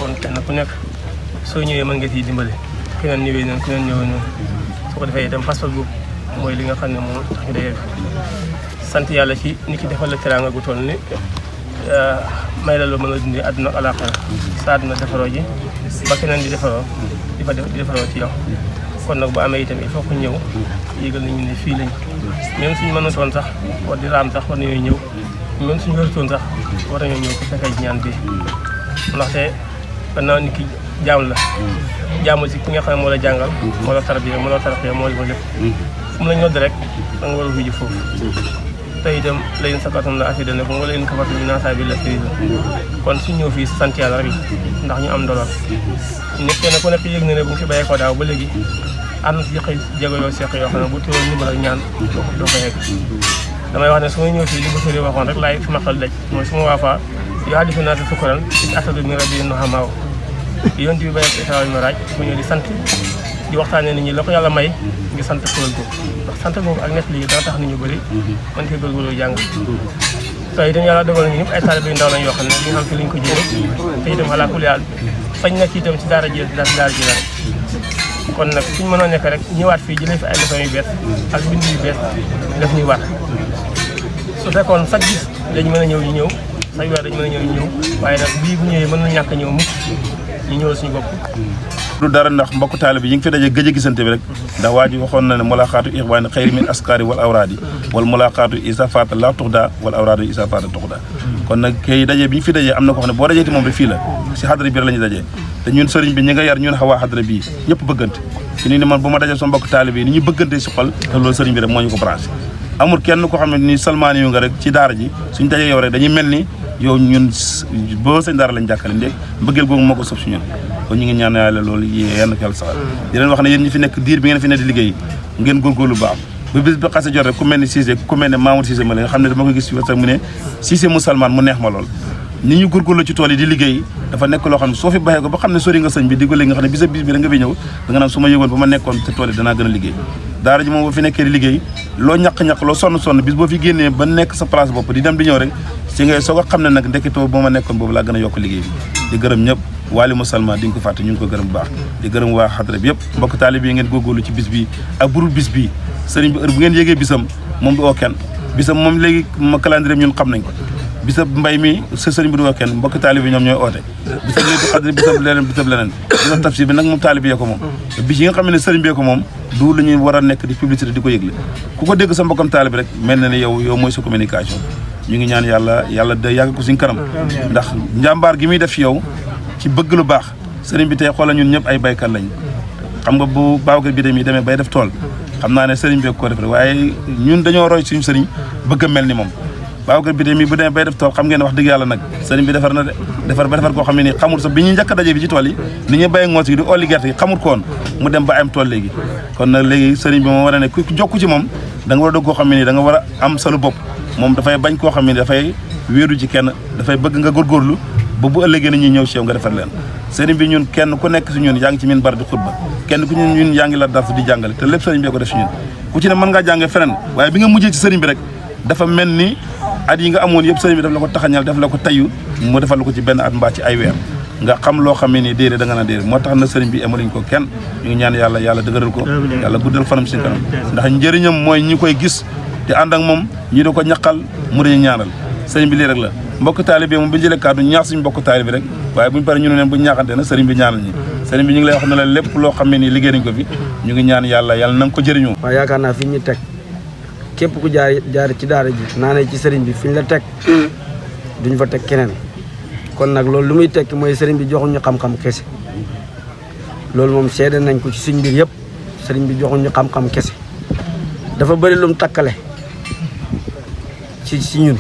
kon kenn ku nekk soo ñëwee mën nga ciy dimbale keneen ñëwee noonu keneen ñëwee noonu su ko defee itam pas-pas boobu mooy li nga xam ne moom tax ñu dayee sant yàlla ci nit ki defal la teraanga gu toll ni may la loo mën a dundee àdduna ak alaaxira sa àdduna defaroo ji ba keneen di defaroo di defaroo ci yow kon nag bu amee itam il faut que ñëw yégal nañu ne fii lañ même suñu mënutoon sax war di raam sax war nañoo ñëw même suñu wërtoon sax war nañoo ñëw ko fekkee ci ñaan bi ndaxte gannaaw nit ki jaam la jaamul si ki nga xam ne moo la jàngal moo la tarbiya moo la tarbiya moo la lépp fu mu la ñodd rek da nga war a wuyu foofu te itam layin sakkatum la afida ko wala in kafartum min asaabi la kon suñ ñëw fii sant yàlla rek ndax ñu am dollar nekk kenn ku nekk yëg na ne bu ñu fi bàyyee ko daaw ba léegi am na si xëy jéego yoo seq yoo xam ne bu turoon ndimbal ak ñaan doo ko yegg damay wax ne su ma ñëw fii li ba sori waxoon rek laay fi ma xel daj mooy su ma waafaa yoo adifu naata sukkuran ci asadu mi rabbi no xamaaw yonent bi bàyyi Israa wal Miraaj mu ñëw di sant di waxtaanee nit ñi la ko yàlla may ngi sant kuréel ko ndax sant boobu ak nekk lii dana tax nit ñu bëri mën cee góorgóorlu jàng te itam yàlla dogal nañu ñëpp ay taalibe yu ndaw lañ yoo xam ne li nga xam fi lañ ko jëlee te itam alaa kulli haal fañ nekk itam ci daara ji la rek kon nag suñ mënoo nekk rek ñëwaat fii jëlee fi ay leçons yu bees ak bind yu bees def ñuy war su fekkoon chaque gis dañu mën a ñëw ñu ñëw chaque weer dañu mën a ñëw ñu ñëw waaye nag bii bu ñëwee mën na ñàkk a ñëw mukk ñu ñëwal suñu bopp du dara ndax mbokk taalibe yi ngi fi daje gëj a gisante bi rek ndax waa ji waxoon na ne mulaqaatu ixwaani xayri min askari wal awraadi wal mulaqaatu isa faata la tuxda wal awraadu isa faata tuxda kon nag kay daje bi ñu fi dajee am na ko xam ne boo dajee ti moom bi fii la si xadra bi la ñu dajee te ñun sëriñ bi ñi nga yar ñun xawaa xadra bii ñëpp bëggante fi ni man bu ma dajee sama mbokk taalibe yi ni ñu bëggante si xol te loolu sëriñ bi rek moo ñu ko branché amul kenn ko xam ne ni salmaani yu nga rek ci daara ji suñ dajee yow rek dañuy mel ni yow ñun boo sëñ daara lañ jàkkale ndéeg mbëggeel googu moo ko sof si ñun kon ñu ngi ñaan yàlla loolu yenn ko yàlla saxal di leen wax ne yéen ñi fi nekk diir bi ngeen fi ne di liggéey ngeen góorgóorlu baax ba bis bi xase jot rek ku mel ni Cissé ku mel ne Mamour Cissé ma la nga xam ne dama koy gis ci whatsapp mu ne Cissé mu salmaan mu neex ma lool ni ñu góorgóorlu ci tool yi di liggéey dafa nekk loo xam ne soo fi baxee ko ba xam ne sori nga sëñ bi di ko léegi nga xam ne bis bi da nga fi ñëw da nga naan su ma yëgoon ba ma nekkoon te tool yi danaa gën a liggéey daara ji moom boo fi nekkee di liggéey loo ñaq-ñaq loo sonn bis boo fi génnee ba nekk sa place bopp di dem di ñëw rek si ngay soog a xam ne nag ndeketoo ba ma nekkoon boobu laa gën a yokk liggéey bi di gërëm ñëpp waali musalma di nga ko fàtte ñu ngi ko gërëm bu baax di gërëm waa xadra bi yëpp mbokk taalib yi ngeen góorgóorlu ci bis bi ak burul bis bi sëriñ bi heure bu ngeen yégee bisam moom du oo kenn bisam moom léegi ma calendrier ñun xam nañ ko bisab mbay mi sa sëriñ bi du oo kenn mbokk taalib yi ñoom ñooy oote bisab léegi xadra bisab leneen bisab tafsir bi nag moom taalib yee ko moom bis yi nga xam ne sëriñ bee ko moom du lu ñuy war a nekk di publicité di ko yëgle ku ko dégg sa mbokkam taalib rek mel na ne yow mooy sa communication ñu ngi ñaan yàlla da yàgg ko suñ kanam ndax njàmbaar gi muy def ci yow ci bëgg lu baax sëriñ bi tey xoolal ñun ñëpp ay baykat lañ xam nga bu Babacar bi demee bay def tool xam naa ne sëriñ bi ko def rek waaye ñun dañoo roy suñu sëriñ bëgg a mel ni moom Babacar bi bu demee bay def tool xam ngeen wax dëgg yàlla nag sëriñ bi defar na de defar koo xam ne nii xamul sax bi ñuy njëkk a daje bi ci tool yi ni ñuy béye ngoos gi di olli gerte yi xamul ko woon mu dem ba am tool léegi kon nag léegi sëriñ bi moom war a ne ku jokku ci moom da nga war a doog koo xam ne nii da nga war a am salu bopp moom dafay bañ koo xam ne dafay wéeru ci kenn dafay bëgg nga góorgóorlu ba bu ëllëgee na ñuy ñëw ci yow nga defar leen sëriñ bi ñun kenn ku nekk si ñun yaa ngi ci min bar di xutba kenn ku ñun yaa ngi la darsu di jàngale te lépp sëriñ bi ko def si ñun ku ci ne mën ngaa jàngee feneen waaye bi nga mujjee ci sëriñ bi rek dafa mel ni at yi nga amoon yëpp sëriñ bi daf la ko taxañal daf la ko tayu mu defal la ko ci benn at mbaa ci ay weer nga xam loo xam ne nii déedéet da nga na déedéet moo tax na sëriñ bi amaluñ ko kenn ñu ngi ñaan yàlla dëgëral ko yàlla guddal fanam si kanam ndax njëriñam mooy ñi koy gis te ànd ak moom ñi da ko ñaqal mu dañu ñaanal sëriñ bi lii rek la mbokk taalibe moom bu ñu jëlee kàddu ñaax suñu mbokk taalibe rek waaye buñu pare ñu ne leen buñu ñaaxante nag sëriñ bi ñaanal ñi sëriñ bi ñu ngi lay wax ne la lépp loo xam ne nii liggéey nañ ko fi ñu ngi ñaan yàlla na nga ko jëriñoo waaw yaakaar naa fi ñu teg képp ku jaar ci daara ji naanee ci sëriñ bi fi ñu la teg duñ fa teg keneen kon nag loolu lu muy tekki mooy sëriñ bi joxuñu xam-xam kese loolu moom seede nañ ko ci suñ mbir yëpp sëriñ bi joxuñu xam-xam kese dafa bëri lum takkale ci ñun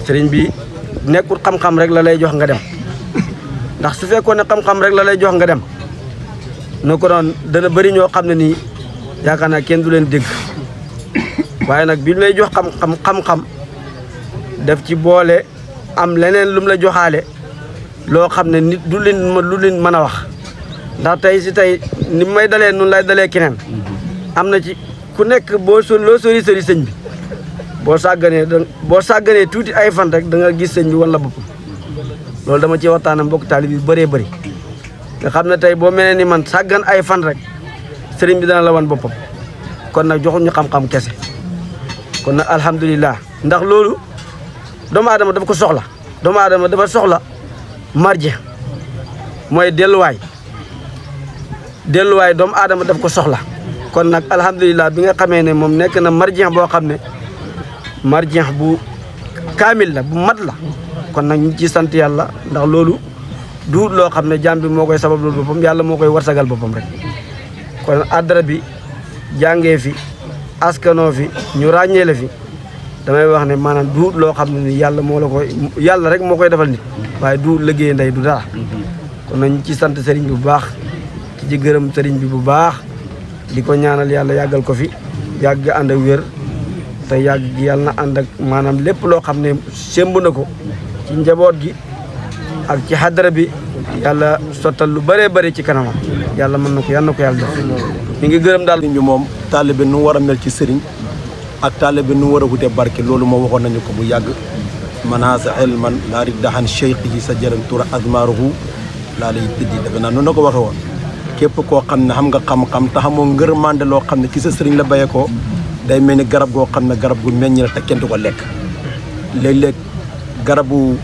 sëriñ bi nekkul xam-xam rek la lay jox nga dem ndax su fekkoon ne xam-xam rek la lay jox nga dem no ko doon dana bëri ñoo xam ne nii yaakaar naa kenn du leen dégg waaye nag bi lay jox xam-xam def ci boole am leneen lum la joxaale loo xam ne nit lu leen mën a wax ndax tey ni may dalee nun lay dalee keneen am na ci ku nekk loo sori sëñ bi boo sàgganee tuuti ay fan rek da nga gis sëñ bi wala boppam loolu dama ci waxtaan ak mbokk taalib yu bëree bëri nga xam ne tey boo mel ni man sàggan ay fan rek sëriñ bi dana la wan boppam kon nag joxuñu xam-xam kese kon nag alhamdulilah ndax loolu doomu aadama dafa ko soxla doomu aadama dafa soxla marje mooy delluwaay doomu aadama daf ko soxla kon nag alhamdulilah bi nga xamee ne moom nekk na marje boo xam ne marje bu kaamil la bu mat la kon nag ñu ci sant yàlla ndax loolu du loo xam ne jaam bi moo koy sabab loolu boppam yàlla moo koy warsagal boppam rek kon addara bi jàngee fi askanoo fi ñu ràññee la fi damay wax ne maanaam du loo xam ne ni yàlla moo la koy yàlla rek moo koy defal nit waaye du liggéey ndey du dara kon nag ñu ci sant sëriñ bi bu baax ci gërëm sëriñ bi bu baax di ko ñaanal yàlla yàggal ko fi yàgg ànd ak wér te yàgg yàlla na ànd ak maanaam lépp loo xam ne sémb na ko ci njaboot gi ak ci xadara bi yàlla sottal lu bëree bëri ci kanamam yàlla mën na ko yàlla def ñu ngi gërëm daal. sëriñ bi moom taalibe nu war a mel ci sëriñ ak taalibe nu war a wute barke loolu moo waxoon nañu ko bu yàgg manaasa ilman laa riddahan cheikh yi sa jaran tura azmaruhu laa lay tëddi defe naa noonu la ko waxee woon képp koo xam ne xam nga xam-xam te xamoo ngërmande loo xam ne ci sa sëriñ la béyee ko day mel ni garab goo xam ne garab gu meññ la te kenn du ko lekk léeg-léeg garabu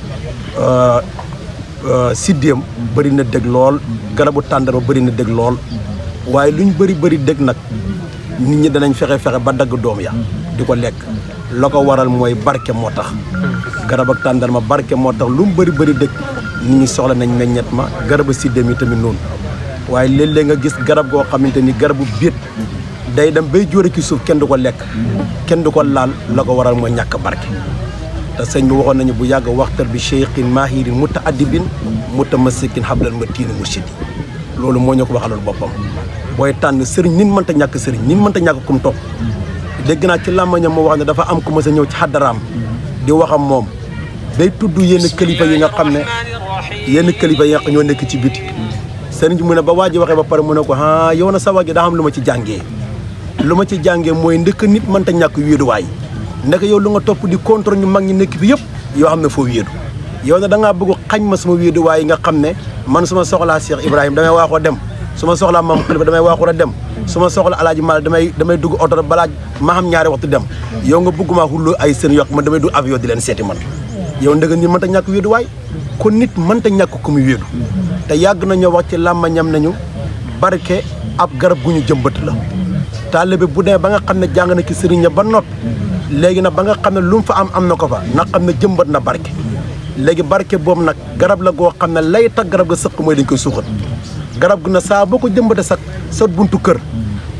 siddéem bëri na dëgg lool garabu tàndarma bëri na dëgg lool waaye luñ bëri dëgg nag nit ñi danañ fexe ba dagg doom ya di ko lekk la ko waral mooy barke moo tax garab ak tàndarma barke moo tax lu mu bëri dëgg nit ñi soxla nañ meññet ma garabu siddéem yi tamit noonu waaye léeg-léeg nga gis garab goo xamante ni garabu biit day dem bay jóore ci suuf kenn du ko lekk kenn du ko laal la ko waral mooy ñàkk barke te sëñ bi waxoon nañu bu yàgg waxtar bi cheikhin mahirin mutaaddibin mutamassikin hablan matini murshidi loolu moo ñu ko waxaloon boppam booy tànn sëriñ nit mënta ñàkk sëriñ nit mënta ñàkk kum topp dégg naa ci làmmañam moo wax ne dafa am ku ma sa ñëw ci xaddaraam di waxam moom day tudd yenn kilifa yi nga xam ne ñoo nekk ci biti sëriñ bi mu ne ba waa ji waxee ba pare mu ne ko yow na sa waa ji daa xam lu ma ci jàngee mooy ndëkk nit mënta ñàkk wéeduwaay ndek yow lu nga topp di contrôle ñu mag ñi nekk fi yëpp yoo xam ne foo wéedu yow ne da ngaa bëgg xañ ma sama wéeduwaay yi nga xam ne man su ma soxlaa Cheikh Ibrahima damay waaxoo dem su ma soxlaa Maam Khalifa damay waaxoo a dem su ma soxla Alaaji Maal damay dugg oto balaa ma xam ñaari waxtu dem yow nga bëgg maa xullu ay seen yoo man damay dugg avion di leen seeti man yow ndëgg nit mënta ñàkk wéeduwaay kon nit mënta ñàkk ku mu wéedu te yàgg nañoo wax ci làmmañam nañu barke ab garab gu ñu jëmbat la taalibe bu dee ba nga xam ne jàng na ci sëriñ ba not léegi nag ba nga xam ne lu mu fa am na ko fa na xam ne jëmbat na barke léegi barke boobu nag garab la goo xam ne lay tax garab ga sëq mooy dañ koy suuxat garab gi na saa boo ko jëmbate sa buntu kër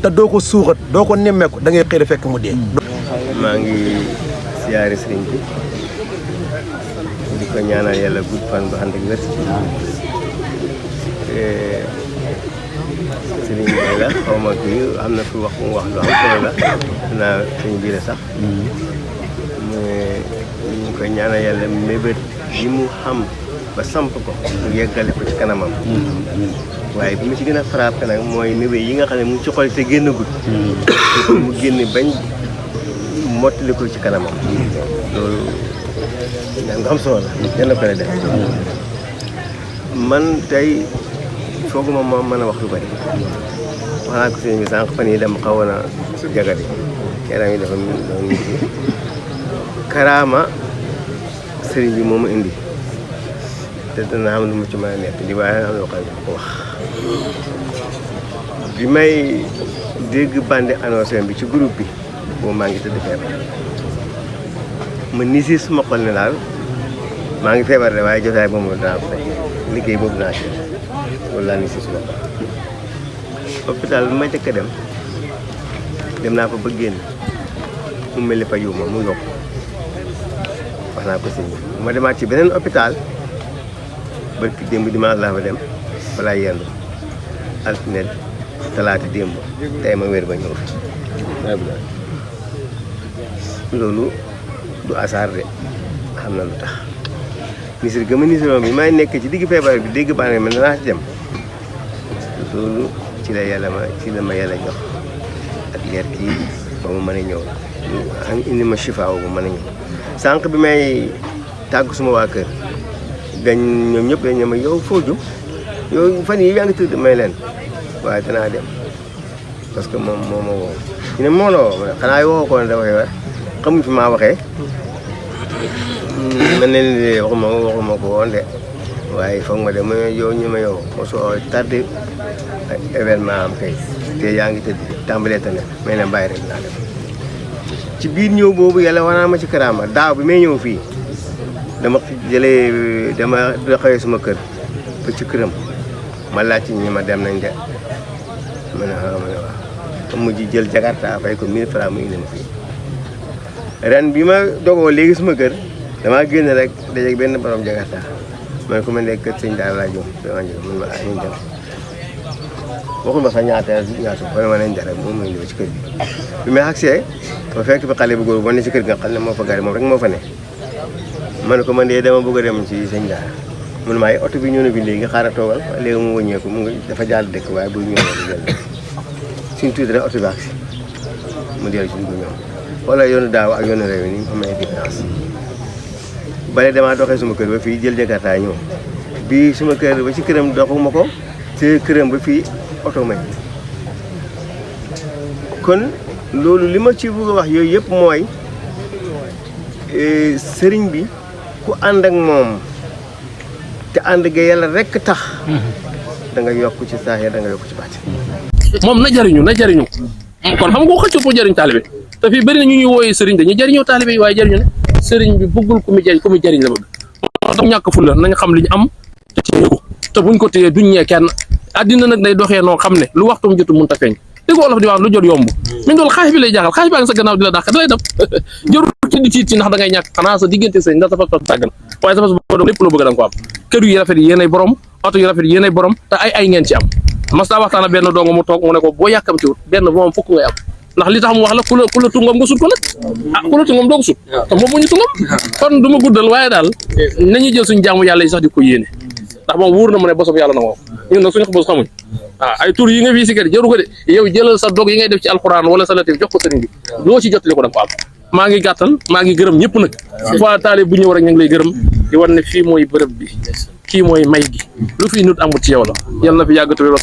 te doo ko suuxat doo ko nemmeeku da ngay xëy fekk mu dee. maa ngi siyaare sëriñ bi di ko ñaanal yàlla gudd fan bu ànd ak wér sëriñ bi la xaw ma kii am na fi wax mu wax lu am solo la naa sëriñ bi la sax ñu ngi koy ñaanal yàlla mébét yi mu xam ba samp ko mu yeggale ko ci kanamam waaye bi mu ci gën a frappé nag mooy mébét yi nga xam ne mu ngi ci xol te génn gudd mu génn bañ mottali ko ci kanamam loolu nga xam solo la yàlla ko def man tey fooguma ma mën a wax lu bari wax naa ko sëñ bi sànq fan yi dem xawoon a jagadi yaram yi dafa doon nit yi karaama sëriñ bi moo ma indi te dana xam lu mu ci mën a nekk di waaye xam loo xam ne ko wax bi may dégg bande annoncé bi ci groupe bi boobu maa ngi tëdd feebar ma nisi suma xol ne daal maa ngi feebar de waaye jotaay boobu danaa ko fay liggéey boobu naa ci loolu laa nisi suma xol hôpital bi ma jëkk a dem naa fa ba génn mu mel ni fa yiw ma mu yokk wax naa ko si ma demaat ci beneen hôpital barki démb dimanche laa fa dem balaa yendu altine talaata démb tey ma wér ba ñëw fi loolu du asaar de xam na lu tax nisir gëma nisiroom bi may nekk ci digg feebar bi dégg baa ma danaa ci dem loolu ci la ma yàlla jox ak leer kii ba mu mën a ñëw indi ma chifaaw bu mën a ñëw sànq bi may tàggu suma waa kër dañ ñoom ñëpp dañ ne ma yow foo jëm yow fan yi yaa ngi tëdd may leen waaye danaa dem parce que moom moo ma woo ñu ne moo la woo xanaa waxoo ko ne dafa koy wax xamuñ fi maa waxee man ne leen waxuma ko woon de waaye foog ma dem ma yow ñu ma yow mosoo tardé événement am kay te yaa ngi tëdd tàmbalee tane may ne bàyyi rek naa dem ci biir ñëw boobu yàlla wanaa ma ci karaama daaw bi may ñëw fii dama xëyee suma kër ba ci këram ma laaj ci ñi ma dem nañ de ma ne waaw mujj jël jakarta fay ko 1000 francs mu indi ma fii ren bi ma dogoo léegi suma kër damaa génn rek dajeeg benn borom jakarta ma ne ko man de kër sëñ daal laa jëm dama jëm mun ma ñu dem waxul ma sax ñaata xool ma nañ dara moom mooy ñëw ci kër gi bi may agsee ba fekk fi xale bu góor bu ne ci kër gi nga xam ne moo fa gari moom rek moo fa ne ma ne ko man de dama bëgg a dem ci sëñ daal mun maa oto bi ñëw na bi léegi nga xaar a toogal léegi mu wëññeeku mu ngi dafa jàll dëkk waaye bu ñëw di jël suñ tuuti rek oto bi agsi mu dellu suñ ko ñëw wala yoonu daaw ak yoonu réew ni mu amee différence bale damaa doxee suma kër ba fii jël jakarta ñëw bii suma kër ba ci këram doxuma ko ci këram ba fii oto may kon loolu li ma ci bëgg a wax yooyu yëpp mooy sëriñ bi ku ànd ak moom te ànd ga yàlla rekk tax da nga yokk ci saaxee da nga yokk ci bàcc moom na jariñu kon xam nga ko xëccoo pour jariñ taalibe te fii bëri na ñu ñuy wooyee sëriñ dañuy jariñoo taalibe yi waaye jariñu ne sëriñ bi bëggul ku mu jariñ la bëgg moo tax ñàkk fulla nañ xam li ñu am te ci ko te buñ ko téyee duñ ñee kenn addina nag day doxee noo xam ne lu waxtum jotu mun ta feeñ di ko olof di wax lu jot yomb min dool xaalis bi lay jaaxal xaalis baa ngi sa gannaaw di la dàq da lay dab jarul ci di tiit ci ndax da ngay ñàkk xanaa sa diggante sëñ ndax sa fas tàgg na waaye sa fas boo doon lépp loo bëgg da nga ko am kër yu rafet yi yéenay borom oto yu rafet yi yéenay borom te ay ngeen ci am mas naa waxtaan ak benn dongo mu toog mu ne ko boo yàkkamtiwut benn moom fukk ngay am ndax li tax mu wax la ku la tungoom nga sut ko nag ku la tungoom doo ko sut te moom mu ñu tungoom kon du ma guddal waaye daal nañuy jël suñu jaamu yàlla yi sax di ko yéene ndax moom wóor na mu ne bosom yàlla na woo ñun nag suñu bos xamuñ ay tur yi nga fii si kër jaru ko de yow jëlal sa dog yi ngay def ci alxuraan wala sa latif jox ko sëriñ bi loo ci jotali ko da nga ko am maa ngi gàttal maa ngi gërëm ñëpp nag fois taalib bu ñëw rek ñu ngi lay gërëm di wan ne fii mooy bërëb bi kii mooy may gi lu fi nut amul ci yow la yàlla na fi yàgg te wér.